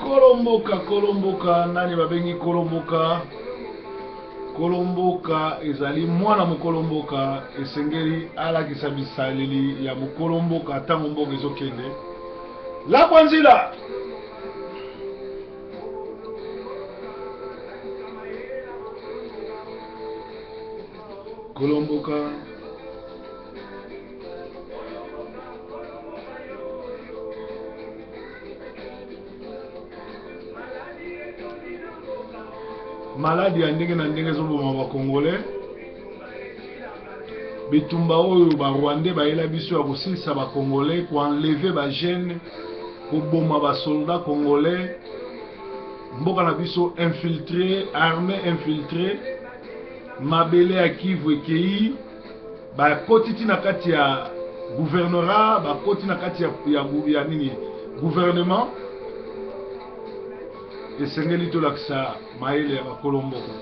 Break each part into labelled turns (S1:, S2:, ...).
S1: Kolo mboka, kolo mboka, nani babengi kolo mboka? Kolo mboka ezali mwana mokolo mboka, esengeli alakisa bisaleli ya mokolo mboka ntango mboka ezokende. Lakwa nzila! Kolo mboka. Maladi ya ndenge na ndenge ezoboma ba congolais. Bitumba oyo ba rwandais bayela biso ya kosilisa ba congolais, ko enlever ba jeunes, koboma ba soldats congolais, mboka na biso infiltre, armee infiltre, mabele ya Kivu ekeyi. Bakoti ti na kati ya gouvernorat, bakoti na kati ya, ya, ya nini gouvernement. Esengeli tolakisa mayele ya bakolo mboka.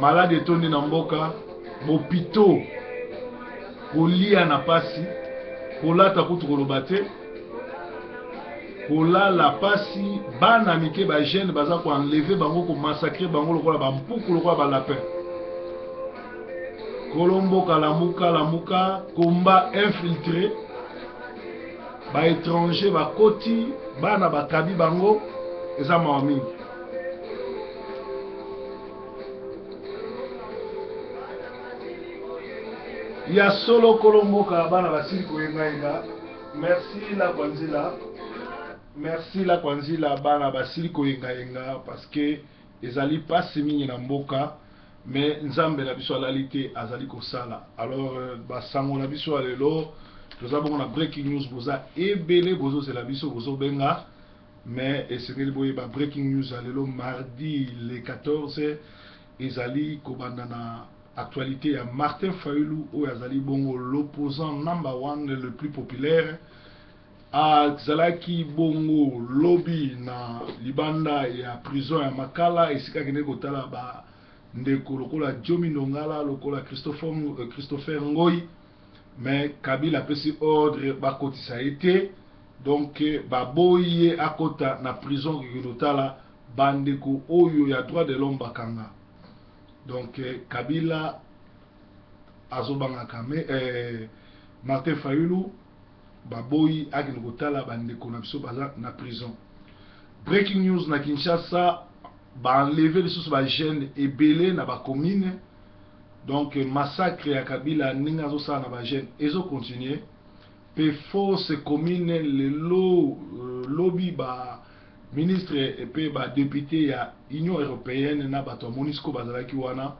S1: Maladi etondi na mboka, bopito, kolia na pasi, kolata kutu koloba te. Kolala pasi bana mike ba jeune baza ko enlever bango ko massacrer bango lokola ba mpuku lokola ba lapin. Kolo mboka lamuka lamuka combat infiltre ba etranger bakoti bana bakabi bango eza mawa mingi. Ya solo kolo mboka bana basili koyengayenga. Merci la kwanzila. Merci la kwanzila bana basili koyenga yenga parce que ezali pasi mingi na mboka mais nzambe na biso alali te azali kosala. Alors euh, ba sango na biso ya lelo toza bongo na breaking news boza ebele bozozela biso bozobenga mais esengeli boyeba breaking news ya lelo mardi le 14 ezali kobanda na Actualite ya Martin Fayulu oyo azali bongo l'opposant number one le plus populaire azalaki bongo lobi na libanda ya prison ya Makala esika akendeki kotala ba ndeko lokola Diomi Ndongala lokola Christopher, Christopher Ngoy mais Kabila apesi ordre bakotisa ye te donc baboyi ye akota na prison kokende kotala bandeko oyo ya droit de l'homme bakanga. Donc Kabila azobanga kame eh, Martin Fayulu baboyi akende kotala bandeko na biso baza na prison. Breaking news na Kinshasa ba enlever lisusu ba jeunes ebele na ba commune. Donc massacre ya Kabila ndenge azosala na ba jeunes ezo continuer pe fausse commune lelo euh, lobi ba Ministre pe ba deputes ya union europeenne na bato ya monusco bazalaki wana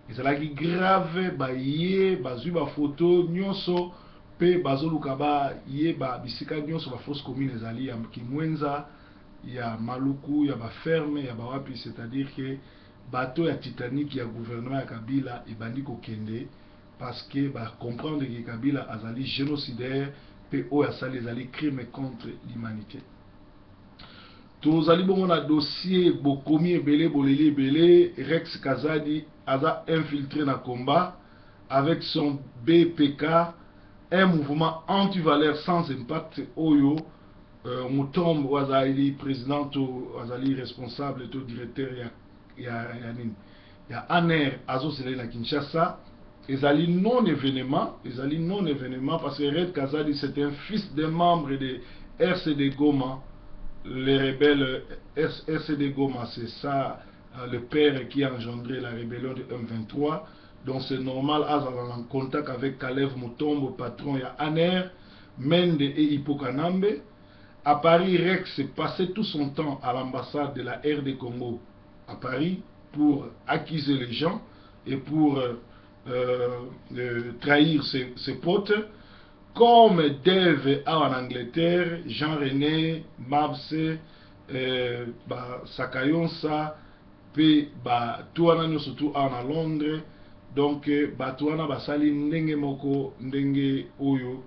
S1: ezalaki grave baye bazui ba photo nionso pe bazoluka ba yeba bisika nionso ba fosse commune ezali ya kimwenza ya maluku ya ba ferme ya ba wapi c'est à dire que bateau ya Titanic ya gouvernement ya Kabila ebandi kokende parce que ba comprendre que Kabila azali genocidaire pe oyo asali ezali crime contre l'humanite. Tozali bongo na dossier bokomi ebele boleli ebele Rex Kazadi aza infiltre na combat avec son BPK un mouvement anti valeur sans impact oyo euh, Mutomb oyo azali president to azali responsable to directeur ya, ya, ya nini ya ANR azozela ye na Kinshasa ezali non evenement ezali non evenement parce que Red Kazadi c'est un fils d'un membre de RCD Goma les rebelles RCD Goma c'est ça euh, le père qui a engendré la rébellion de M23 donc c'est normal azala en contact avec Kalev Mutombo patron ya ANR Mende et Hippokanambe à Paris Rex passait tout son temps à l'ambassade de la RD Congo à Paris pour accuser les gens et pour euh, euh, trahir ses, ses potes comme Dave en Angleterre, Jean-René, Mabse, euh, ba Sakayonsa, pe bato wana nyonso tu awa na Londres. Donc bato wana basali ndenge moko ndenge oyo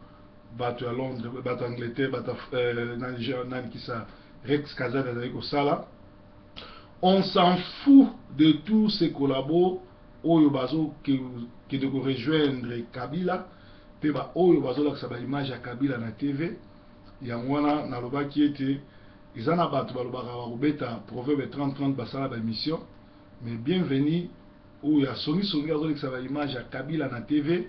S1: bato ya Londres, bato ya Angleterre, bato euh, nani, nani kisa Rex Kazadi azali kosala. On s'en fout de tous ces collabos oyo bazo kende ko rejoindre Kabila. Mpe baoyo bazolakisa baimage ya Kabila na TV, yango wana nalobaki ete eza na bato balobaka bakobeta Proverbe 30-30, basala baémission. Mais Bienvenu oyo asongisongi azolekisa baimage ya Kabila na TV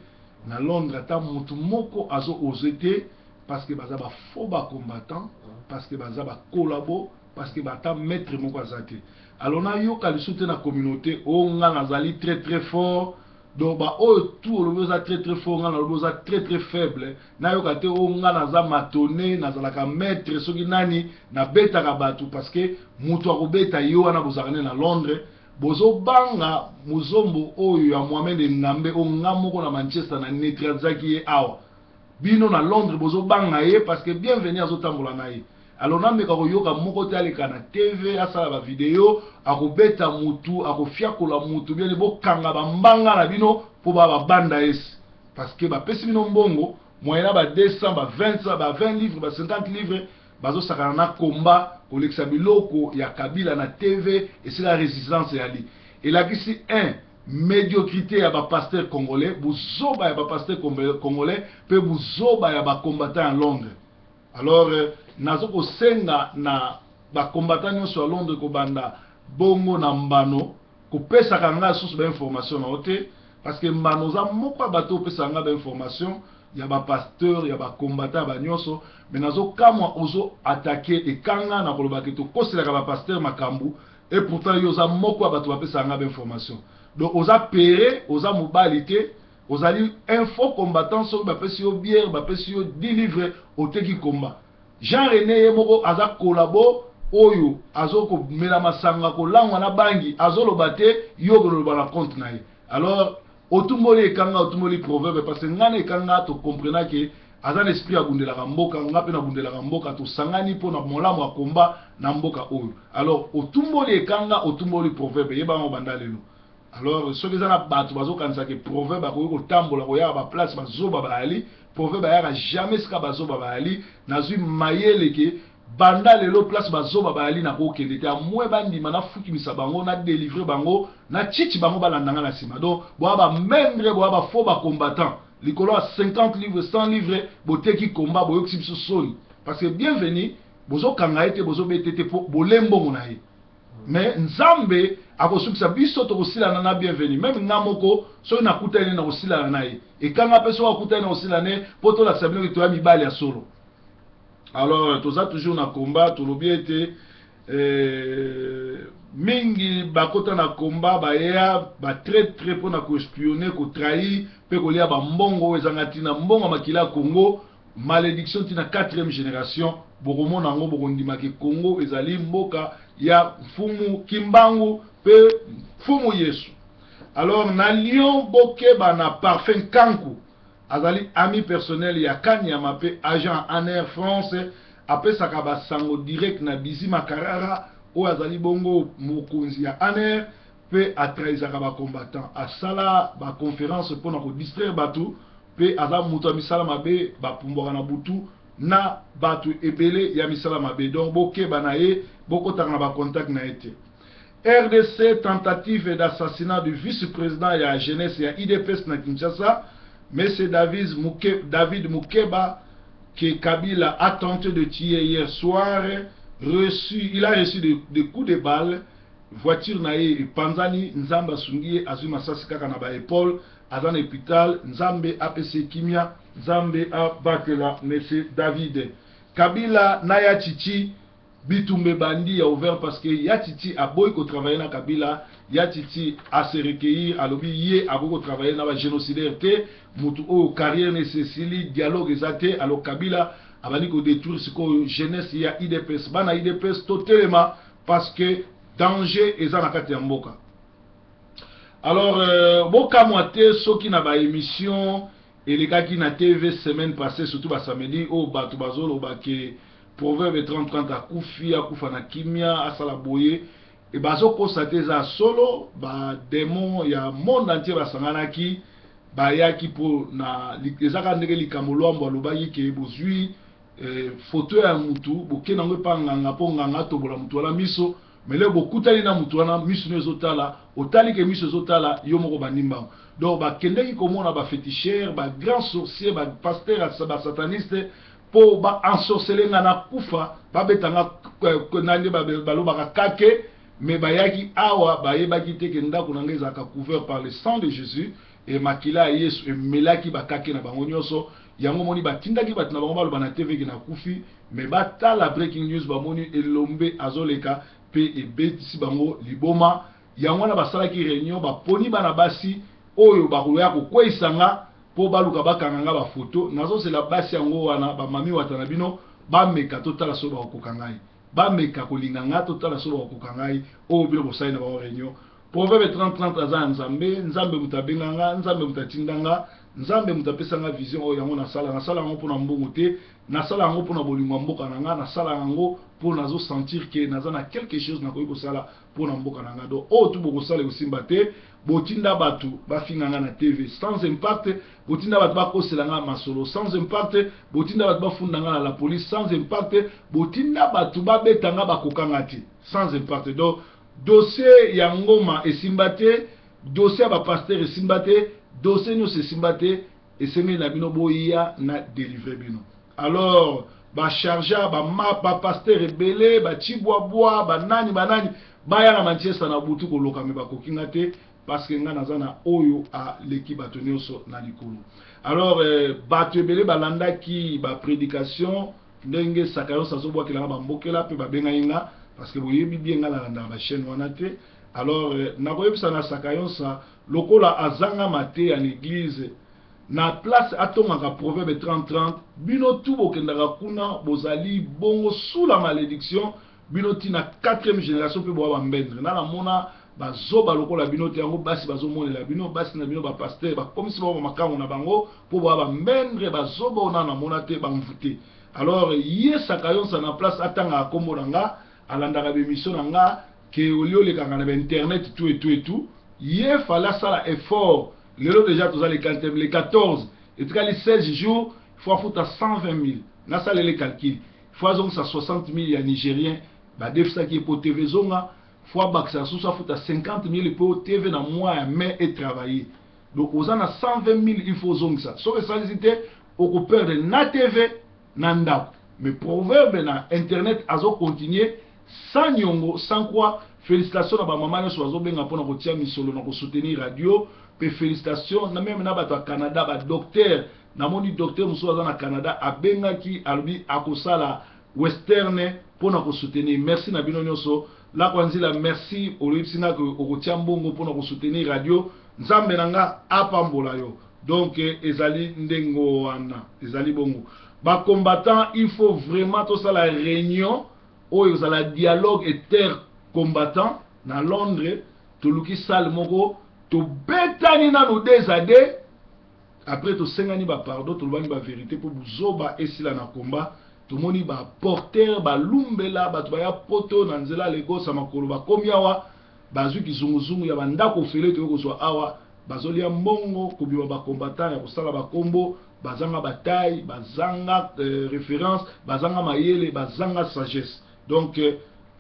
S1: na Londres, ata motu moko azo ose te, parce que baza bafaux bacombattant, parce que baza bacollabo, parce que bata maître moko aza te. Alors nayoka lisusu te na communauté oyo nga nazali très très fort. Donc baoyo tout olobi oza très très fort, nga nalobi oza très très faible. Nayoka te oyo nga naza matone, nazalaka maître soki nani, nabetaka bato, parce que moto akobeta yo wana bozalaka nde na Londres. Bozobanga mozombo oyo ya Mohamed Ngambe, oyo nga moko na Manchester na neutralisaki ye. Awa bino na Londres bozobanga ye parce que Bienvenu azotambola na ye. Alors nameka koyoka moko te aleka na TV, asala bavideo, akobeta mutu, akofiakola mutu. Bien, bokanga bambanga na bino mpo ba babanda esi, parce que bapesi bino mbongo moyena ba 200, ba 20, ba 20 livres, ba 50 livres. Bazosakana na komba kolekisa biloko ya Kabila na TV. Esika résistance eyali, elakisi 1 médiocrité ya bapasteur congolais, buzoba ya bapasteur congolais mpe buzoba ya bacombattant ya Londres. Alors nazo kosenga na bacombattant nyonso ya Londres, kobanda bongo na mbano, kopesaka ngai lisusu bainformation na yo te, parce que mbano oza moko ya bato opesaka ngai bainformation ya bapasteur, ya bacombattant, ya banyonso. Me nazokamwa ozo attaquer ekanga na kolobaka tokoselaka bapasteur makambo, et pourtant yo oza moko ya bato bapesaka ngai bainformation. Donc oza pere, oza mobali te, ozali un faux combattant. Soki bapesi yo bière, bapesi yo 10 livres, oteki komba. Jean René ye moko aza collabo oyo azokomela masanga, kolangwa na bangi, azoloba te. Yo koloba na compte na ye. Alors otumboli ekanga, otumboli Proverbe, parce que ngai na ekanga tokomprena ke aza na esprit abundelaka mboka, nga mpe nabundelaka mboka, tosangani mpo na molamu ya komba na mboka oyo. Alors otumboli ekanga, otumboli Proverbe, yebanga banda lelo. Alors soki eza na bato bazokanisa ke Proverbe akoki kotambola koyaka baplace bazoba bayali, Proverbe ayaka jamais sika bazoba bayali. Nazwi mayele ke banda lelo, place bazoba bayali, nakokende te. Amwe bandima nafukimisa bango, nadélivre bango, natiti bango, balandanga na nsima. Donc boya bamendre, boya bafaux bacombattant, likolo ya 50 livres, 100 livres, boteki komba, boyokisi biso soni, parce que Bienvenu bozokanga ye te, bozobete te mpo bolembongo na ye. Mais Nzambe akosukisa biso, tokosilana na Bienvenu. Même nga moko soki nakutani, nakosilana na ye. Ekanga mpe soki akutani, nakosilana ye, mpo tolakisa bino toya mibali ya solo. Alors toza toujours na komba. Tolobi ete mingi bakota na komba, baya batraître mpona koespionner, kotrahir mpe kolia bambongo oyo ezanga ntina, mbongo ya makila ya Congo. Malédiction ntina 4e génération, bokomona yango, bokondimaki Congo ezali mboka ya Mfumu Kimbangu mpe Mfumu Yesu. Alors na Lyon, bokeba na Parfum Kanku, azali ami personnel ya Kanyama mpe agent ANR France. Apesaka basango direct na Bizima Karara oyo azali bongo mokonzi ya ANR, mpe atrahisaka bacombattant. Asala baconférence mpona kodistraire bato, mpe aza moto ya misala mabe, bapumbwaka na butu na bato ebele ya misala mabe. Donc bokeba na ye, bokotaka na bacontact na ye te. RDC, tentative d'assassinat du vice-président ya jeunesse ya UDPS na Kinshasa, M. David Mukeba, que Kabila a tenté de tuer hier soir, il a reçu des coups de balle. Voiture na ye epanzani, Nzambe asungi ye, azwi masasi kaka na baépaule, aza na hôpital. Nzambe apesi ye kimia, Nzambe abatela M. David. Kabila na ya Chichi, bitumba ebandi ya ouvert, parce que ya Titi aboyi kotravaille na Kabila. Ya Titi ase recueillir, alobi ye akoki kotravaille na bagénocidaire te, motu oyo carrière na esesili, dialogue eza te. Alors Kabila abandi kodétruire sikoyo jeunesse ya UDPS. Bana UDPS, totelema, parce que danger eza na kati ya mboka. Alors bokamwa te soki na baémission elekaki na TV semaine passée, surtout basamedi oyo, bato bazoloba ke Proverbe 30-30 akufi, akufa na kimia, asala boye. E bazokosa te, eza solo. Badémon ya monde entier basanganaki, bayaki mpo na eza kaka ndenge likambo Lwambo alobaki ke bozwi foto ya mutu, bokende yango epa nganga mpo nganga atobola mutu wana miso. Mais lelo bokutani na mutu wana, misu no ezotala, otali ke misu ezotala yo moko, bandi mbango. Donc bakendeki komona ba féticheur, ba grand sorcier, ba pasteur, ba sataniste, mpo ba ensorceler nga na kufa, babeta nga nande balobaka kake. Mais bayaki awa, bayebaki te ke ndako na ngai ezalaka couvert par le sang de Jésus e makila ya Yesu emelaki bakake na bango nyonso. Yango moni batindaki bato na bango baloba na TV ke nakufi. Mais batala breaking news, bamoni elombe azoleka mpe ebetisi bango liboma. Yango wana basalaki réunion, baponi bana basi oyo bakoya kokweyisa nga mpo baluka bakanga nga bafoto. Nazozela basi yango wana, bamami wata na bino, bameka totala so bakokoka ngai, bameka kolinga nga, totala so bakokoka ngai. Oyo bino bosali na bango réunion. Proverbe 30 30 aza ya Nzambe. Nzambe moto abenga nga, Nzambe moto atinda nga, Nzambe moto apesa nga vision oyo. Yango nasala, nasala yango mpona mbongo te, nasala yango mpona bolingo ya mboka na nga, nasala yango mpo nazosentir ke naza na quelque chose nakoki kosala mpona mboka na nga. Donc oyo tu bokosala ekosimba te. Botinda bato bafinga nga na TV, sans impact. Botinda bato bakosela nga masolo, sans impact. Botinda bato bafunda nga na la police, sans impact. Botinda bato babeta nga, bakokanga te, sans impact. Donc dossier ya Ngoma esimba te, dossier ya bapasteur esimba te, dossier nyonso esimba te. Esengeli na bino boya na délivre bino. Alors bacharger bapasteur ebele, bacibwabwa, banani banani, baya na Manchester na butu koloka, mais bakoki nga te, parce que nga naza na oyo aleki bato nyonso na likolo. Alors bato ebele balandaki baprédication ndenge saka nyonso azobwakelanga bambokela mpe babengai nga, parce que boyebi bien nga nalandaka bachaîne wana te. Alors nakoyebisa na saka nyonso, lokola azanga mateya na église, na place atongaka Proverbe 30 30, bino tu bokendaka kuna, bozali bongo sous la malédiction, bino ntina 4e génération mpe boya bambendre. Nga namona bazoba lokola bino te. Yango basi bazomonela bino, basi na bino bapasteur bakomisi bango bamakango na bango mpo boya bambendre, bazoba oyo nana namona te, bamvute. Alors ye saka yonsa, na place atangaka nkombo na nga, alandaka bémission na nga ke oli olekaka na bainternet, tout et tout et tout. Ye fallait asala effort. Lelo déjà toza le 14, etikali 16 jours, faut afuta 120 000. Nasalele calcul, faut azongisa 60 000 ya Nigérien badefisaki ye mpo TV ezonga, faut abakisa susu, afuta 50 000 mpo TV na mois ya mai etravaille. Donc oza na 120 000, il faut ozongisa. Soki esalisi te, okoperdre na TV na ndako. Mais Proverbe na internet azocontinue sans niongo, sans quoi. Félicitation na bamama nyonso bazobenga mpona kotia misolo na kosoutenir radio. Mpe félicitation na même na bato ya Canada, badocteur. Namoni docteur mosusu aza na Canada, abengaki, alobi akosala Western mpona kosoutenir. Merci na bino nyonso. Lakwa nzila, merci, oloyebisi nga okotia mbongo mpona kosoutenir radio. Nzambe na nga apambola yo. Donc ezali ndenge wana, ezali bongo. Bacombattant, il faut vraiment tosala réunion oyo ezala dialogue inter combattant na Londres. Toluki salle moko, tobetani nanu deux à deux, après tosengani bapardon, tolobani bavérité mpo buzoba esila na komba. Tomoni baporter balumbela bato baya Poto na nzela Lagos ya makolo, bakomi awa, bazwi kizunguzungu ya bandako ofele. Toyei kozwa awa, bazolia mbongo kobima bacombattant ya kosala bakombo. Bazanga bataille, bazanga référence, bazanga mayele, bazanga sagesse. Donc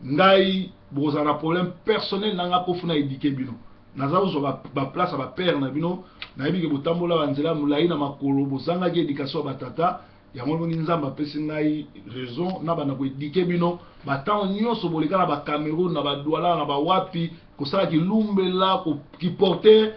S1: ngai bokozala na problème personnel na nga kofuna éduquer bino. Naza kozwa baplace ya bapère na bino. Nayebi ke botambola banzela molai na makolo, bozangaki éducation ya batata. Yango moni Nzambe apesi ngai raison na banda koéduquer bino. Batango nyonso boleka na baCameroun, na baDouala, na bawapi, kosala kilumbela, kiporter,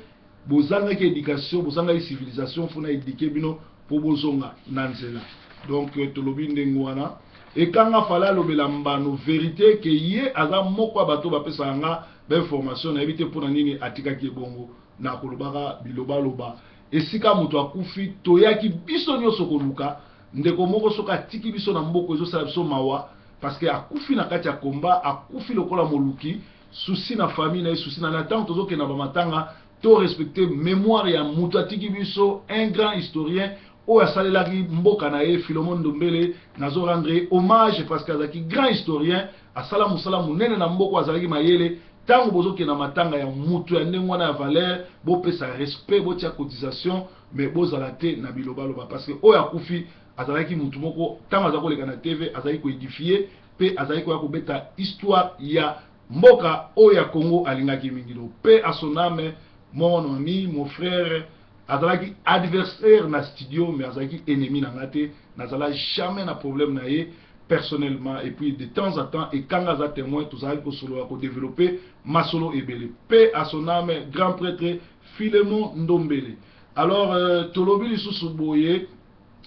S1: bozangaki éducation, bozangaki civilisation. Funa éduquer bino mpo bozonga na nzela. Donc tolobi ndenge wana. Ekanga fala alobela mbano vérité ke ye aza moko ya bato bapesaka nga bainformation. Nayebi te mpona nini atikaki ebongo na kolobaka bilobaloba. Esika moto akufi, toyaki biso nyonso koluka ndeko moko. Soki atiki biso na mboka, ezosala biso mawa, parce que akufi na kati ya komba, akufi lokola moluki. Souci na famille na ye, souci na ntango tozokenda bamatanga, to respecte mémoire ya moto atiki biso, un grand historien oyo asalelaki mboka na ye, Philomone Ndombele. Nazo rendre hommage parce que azalaki grand historien, asala mosala monene na mboka, azalaki mayele. Ntango bozokenda matanga ya mutu ya ndenge wana ya valeur, bopesa respect, botia cotisation, mais bozala te na bilobaloba, parce que oyo akufi azalaki mutu moko, ntango aza koleka na TV, azalaki koédifier mpe azalaki koya kobeta histoire ya Mboka oyo ya Congo alingaki mingi. Donc paix à son âme, mon ami, mon frère, azalaki adversaire na studio, mais azalaki ennemi na nga te. Nazala jamais na problème na ye personnellement. Et puis de temps en temps, ekanga aza témoin, tozalaki kosolola, kodévelopper masolo ebele. Paix à son âme, grand prêtre Philemon Ndombele. Alors tolobi lisusu boye,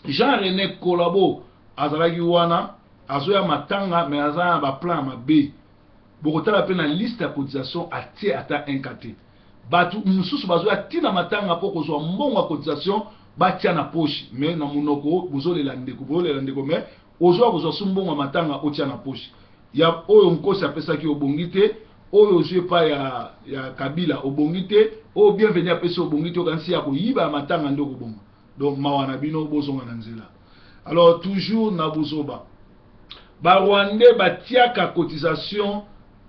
S1: Jean-René Kolabo azalaki wana, azoya matanga, mais aza na baplan ya mabe. Bokotala mpe na liste ya cotisation, atie ata un te. Bato mosusu bazoya ntina matanga mpo kozwa mbongo ya cotisation, batia na poche. Mais na monoko bozolela ndeko, bozolela ndeko, mais ozwa kozwa su mbongo ya matanga, otia na poche. Ya oyo Nkosi apesaki, obongi te. Oyo ozwi epai ya Kabila, obongi te. Oyo Bienvenu apesi, obongi te. Okanisi ya koyiba ya matanga nde okobonga. Donc mawa na bino, bozonga na nzela. Alors toujours na buzoba, Barwandais batiaka cotisation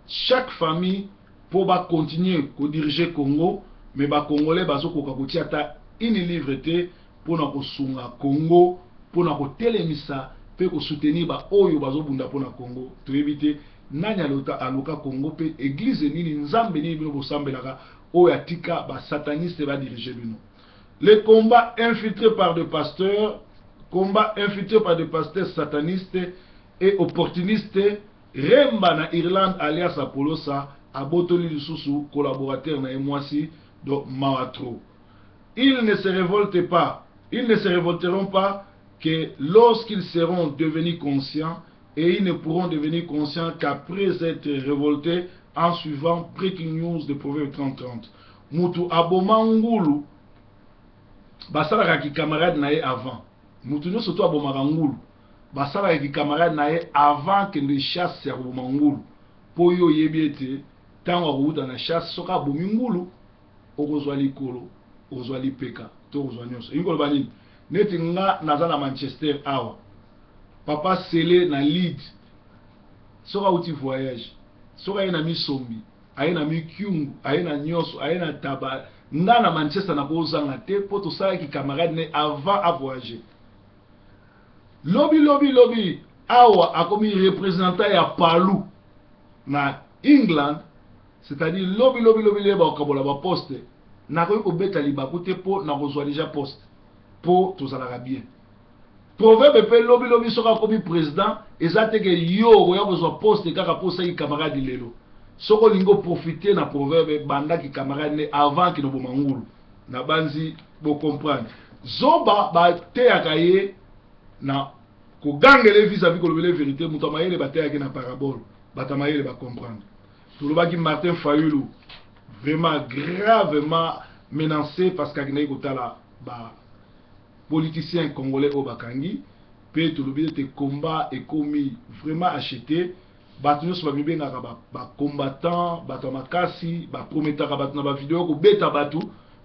S1: chaque famille mpo bacontinue kodiriger Congo, mais Bacongolais bazokoka kotia ata une livre te mpona kosunga Congo, mpona kotelemisa mpe kosoutenir baoyo bazobunda mpona Congo. Toyebi te nani alota aloka Congo, mpe église nini, Nzambe nini bino bosambelaka oyo atika basataniste badirige bino. Les combats infiltrés par des pasteurs, combat infiltré par des pasteurs satanistes et opportunistes. Remba na Irlande, alias Apolosa, abotoli lisusu collaborateur na ye mwasi. Donc mawa trop. Ils ne se révoltent pas, ils ne se révolteront pas que lorsqu'ils seront devenus conscients, et ils ne pourront devenir conscients qu'après être révoltés en suivant Breaking News de Proverbe 30-30. Mutu aboma ngulu, basalaka kikamarade na ye avant. Mutu nyonso to abomaka ngulu, basalaka kikamarade na ye avant kende chasse ya koboma ngulu, mpo yo oyebi ete ntango akowuta na chasse, soki abomi ngulu, okozwa likolo, okozwa lipeka to okozwa nyonso. Elingi koloba nini? Neti nga naza na Manchester awa, papa Sele na Leeds, soki awuti voyage, soki aye na misombi, aye na mikyungu, aye na nyonso, aye na taba, nga na Manchester nakozanga te, mpo tosalaki camarade ne avant avoyage. Lobi lobi lobi awa akomi représentant ya Palu na England, c'est-à-dire lobi lobi lobi leye bakokabola baposte, nakoki kobeta libaku te, mpo nakozwa déjà poste, mpo tozalaka bien. Proverbe mpe, lobi lobi soki akomi président, eza te ke yo okoya kozwa poste kaka mpo osali camarade lelo. Soki olingi oprofite na proverbe, bandaki camarade ne avant kino boma ngulu. Na banzi bocomprendre. Zoba bateyaka ye na kogangela vis-à-vis kolobela vérité. Moto ya mayele bateyaki na parabole. Bato ya mayele bacomprendre. Tolobaki Martin Fayulu vraiment gravement menacé, parce que akendaki kotala bapoliticien congolais oyo bakangi. Mpe tolobi ete combat ekomi vraiment acheté. Bato nyonso bamibengaka bacombattant, bato ya makasi, baprometaka bato na bavideo kobeta bato,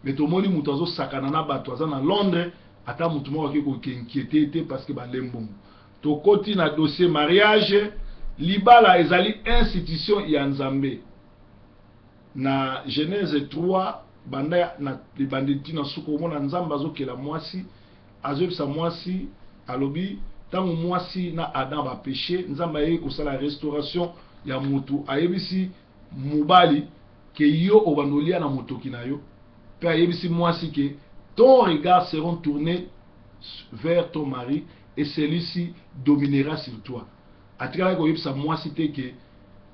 S1: mais tomoni moto azosakana na bato, aza na Londres, ata motu moko akoki koinquiéter te, parce que balembongo. Tokoti na dossier mariage. Libala ezali institution ya Nzambe. Na Genèse 3, banda na ebandi ntina suka, omona Nzambe azokela mwasi, azoyebisa mwasi, alobi ntango mwasi na Adam bapécher, Nzambe ayei kosala restauration ya motu. Ayebisi mobali ke yo obanda olia na motoki na yo, mpe ayebisi mwasi ke ton regard seront tournés vers ton mari et celui-ci dominera sur toi. Atikalaki koyebisa mwasi te ke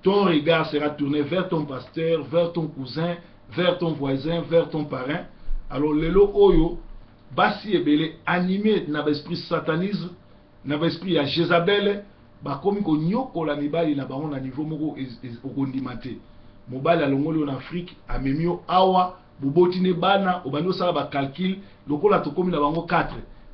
S1: ton regard sera tourné vers ton pasteur, vers ton cousin, vers ton voisin, vers ton parrain. Alors lelo oyo basi ebele, animé na baesprit satanisme, na baesprit ya Jézabel, bakomi konyokola mibali na bango na niveau moko okondima te. Mobali alongoli yo na Afrique, amemi yo awa, boboti ne bana, obandi osala bacalcul lokola tokomi na bango 4,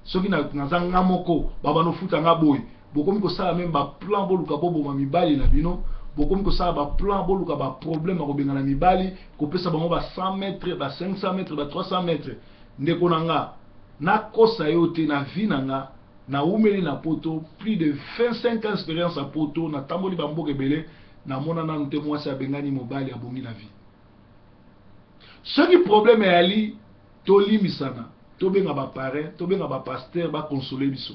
S1: soki naza nga moko, babanda ofuta nga boye. Bokomi kosala même baplan boluka boboma mibali na bino. Bokomi kosala baplan boluka baproblème ya kobengana mibali, kopesa bango ba 100 mètre, ba 500 mètre, ba 300 mètre. Ndeko na nga, nakosa yo te, na vie na nga, nawumeli na poto plus de 25 ans, expérience ya poto, natamboli bamboka ebele, namona nanu te mwasi abengani mobali abongi na vie. Soki problème eyali, tolimisana, tobenga baparrain, tobenga bapasteur, bakonsole biso.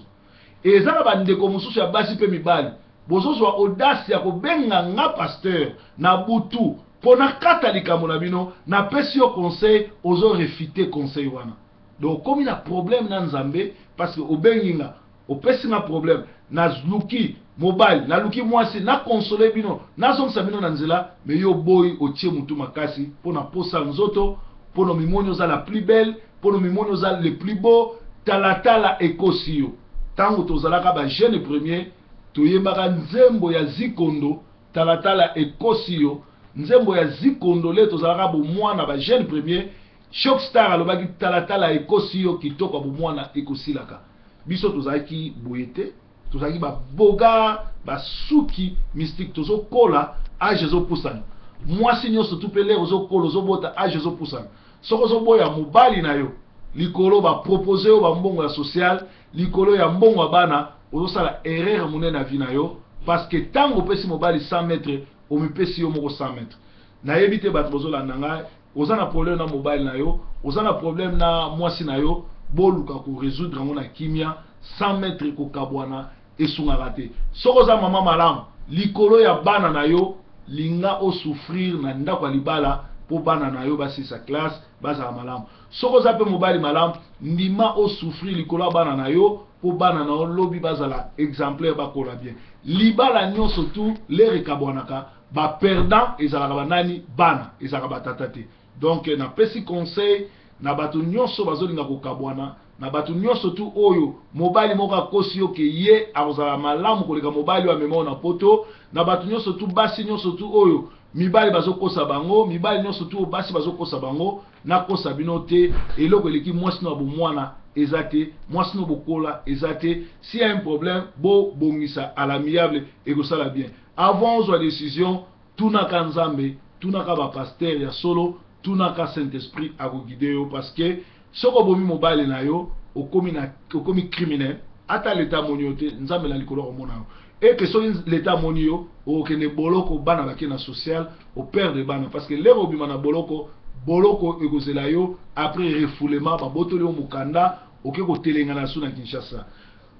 S1: Eza na bandeko mosusu ya basi mpe mibali. Bozozwa audace ya kobenga nga pasteur na butu mpo nakata likambo na bino, napesi yo conseil, ozo refuter conseil wana. Donc okomi na problème na Nzambe parce que obengi nga, opesi nga problème, naluki mobali, naluki mwasi, na consoler bino, nazongisa bino na nzela, mais yo oboyi, otie mutu makasi mpo na posa nzoto, mpo na mimoni oza la plus belle, mpo na mimoni oza le plus beau. Talatala ekosi yo. Ntango tozalaka ba jeune premier, toyembaka nzembo ya Zikondo, "Talatala ekosi yo", nzembo ya Zikondo. Le tozalaka bomwana, ba jeune premier, Choc Star alobaki: "Talatala ekosi yo, kitoko ya bomwana ekosilaka." Biso tozalaki boye te, tozalaki baboga, basuki mystique. Tozokola, âge ezopusana. Mwasi nyonso tu mpe, l'heure ozokola, ozobota, âge ezopusana. Soki ozoboya mobali na yo likolo bapropose yo bambongo ya social, likolo ya mbongo ya bana, ozosala erreur monene na vie na yo, parce que ntango opesi mobali 100 mètre, omipesi yo moko 100 mètre. Nayebi te, bato bozolanda ngai, oza na problème na mobali na yo, oza na problème na mwasi na yo, boluka korésoudre yango na kimia. 100 mètre, kokabwana esungaka te. Soki oza mama malamu, likolo ya bana na yo, linga osouffrir na ndako ya libala mpo bana na yo basilisa classe, bazala malamu. Soki oza mpe mobali malamu, ndima osouffrir likolo ya bana na yo mpo bana na yo lobi bazala exemplaire, bakola bien. Libala nyonso tu, l'heure ekabwanaka, baperdant ezalaka banani? Bana, ezalaka batata te. Donc napesi conseil na bato nyonso bazolinga kokabwana, na bato nyonso tu oyo mobali moko akosi yo ke ye akozala malamu koleka mobali oyo amema oyo na poto, na bato nyonso tu, basi nyonso tu oyo mibali bazokosa bango, mibali nyonso tu oyo basi bazokosa bango, nakosa bino te, eloko eleki mwasi no ya bomwana eza te, mwasi no bokola eza te. S'il y a un problème, bobongisa à l'amiable, ekosala bien. Avant ozwa décision, tunaka Nzambe, tunaka bapasteur ya solo, tunaka Saint Esprit akoguider yo, parce que soki obomi mobali na yo, okomi, na, okomi criminel. Ata leta amoni yo te, Nzambe na likolo akomona yo. Eke soki leta amoni yo, okokende boloko, bana bake na social, operdre bana, parce que l'heure obima na boloko, boloko ekozela yo. Après refoulement, babotoli yo mokanda, oke kotelenga na su na Kinshasa.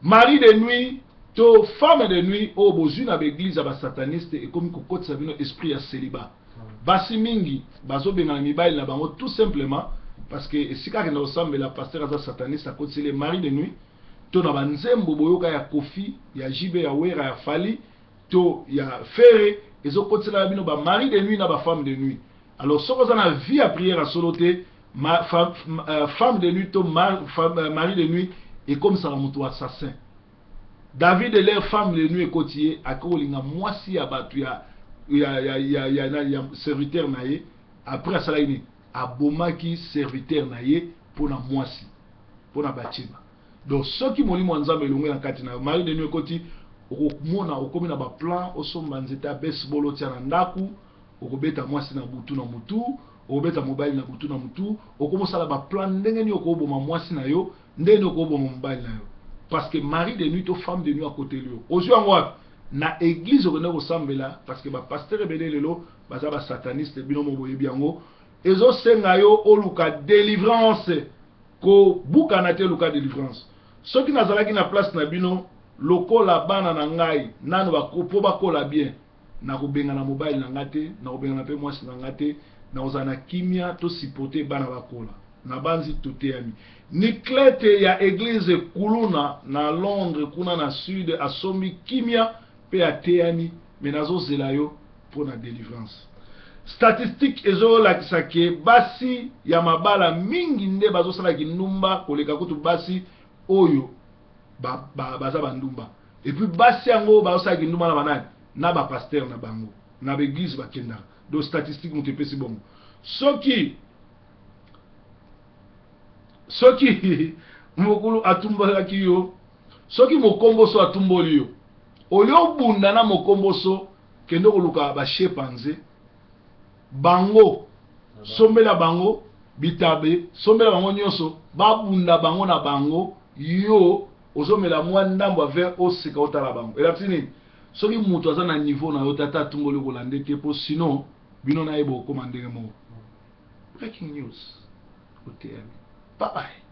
S1: Mari de nuit to femme de nuit oyo bozwi na baeglise ya basataniste ekomi kokotisa bino esprit ya célibat. Basi mingi bazobengana mibali na bango tout simplement parce que esika akenda kosambela, pasteur aza sataniste, akotiseli mari de nuit. To na banzembo boyoka ya Kofi, ya Jibe, ya Wera, ya Fally to ya Ferre, ezokotisela bino bamari de nuit na bafemme de nuit. Alors soki oza na vie ya prière ya solo te, femme de nuit to mari de nuit ekomisaka moto assassin. David, l'heure femme de nuit ekoti ye, akoki kolinga mwasi ya bato ya serviteur na ye. Après asalaki nini? Abomaki serviteur na ye mpo na mwasi, mpo na Batseba. Donc soki molimo ya Nzambe elongwe na kati na yo, mari de nuit ekoti, okomona okomi na baplan: osomba nzete ya baseball, otia na ndako, okobeta mwasi na butu na mutu, okobeta mobali na butu na mutu. Okomosala baplan ndenge nini okoboma mwasi na yo, ndenge nini okoboma mobali na yo, parce que mari de nuit to femme de nuit akoteli yo. Ozwi yango wapi? Na église okende kosambela, parce que bapasteur ebele lelo baza basataniste. Bino mo boyebi yango. Ezosenga yo oluka délivrance, kobukana te, luka délivrance. Soki nazalaki na place na bino, lokola bana na ngai nano mpo bakola bien, nakobengana mobali na ngai te, nakobengana mpe mwasi na ngai te, nakozala na kimia, tosupporter bana bakola. Na banzi toteyami. Niclete ya église Kuluna na Londres kuna na sud asombi kimia mpe ateyami. Me nazozela yo mpo na délivrance. Statistique ezolakisa ke basi ya mabala mingi nde bazosalaki ndumba koleka kutu basi oyo baza bandumba. Et puis basi yango bazosalaki ndumba na banani? Na bapasteur na bango, na baeglise bakendaka. Donc statistique moto epesi bongo. Soki mokulu atumbolaki yo, soki mokomboso atumboli yo, olie obunda na mokomboso, kende koluka bachimpanzé bango, sombela bango bitabe, sombela bango nyonso, babunda bango na bango. Yo ozomela mwa ndambo ya verre, oseka, otala bango. Elakisi nini? Soki moto aza na niveau na yo, tata atumboli, kolanda te, mpo sinon bino nayeba okóma ndenge moko. Breaking news, oteyami. Bye bye.